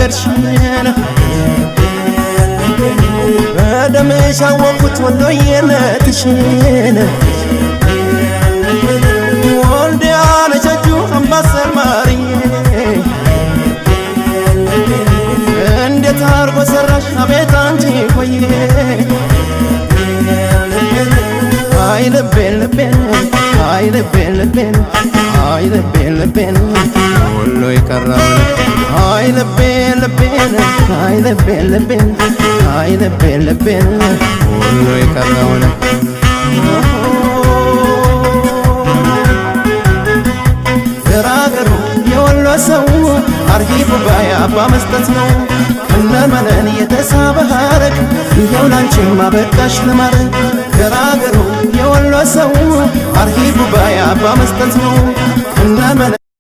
አገርሽን። በደምሽ አወቅኩት ወሎዬነትሽን። ወልዲያ ነች አምባሰል ማርዬ፣ እንዴት አርጎ ሰራሽ አቤት አንቺ ቆየ። አይ ልቤን ልቤን፣ አይ ልቤን ልቤን፣ አይ ልቤን ልቤን ወሎ የቀረውን፣ አይ ልቤን ልቤን፣ አይ ልቤን ልቤን፣ አይ ልቤን ልቤን ወሎ የቀረውን። ገራገሩ የወሎ ሰው አርሂቡ ባይ አባ መስጠት ነው። ከነመነን የተሳበ ሐረግ ይኸው ላንቺማ በቃሽ ለማረግ። ገራገሩ የወሎ ሰው አርሂቡ ባይ አባ መስጠት ነው። ከነመነን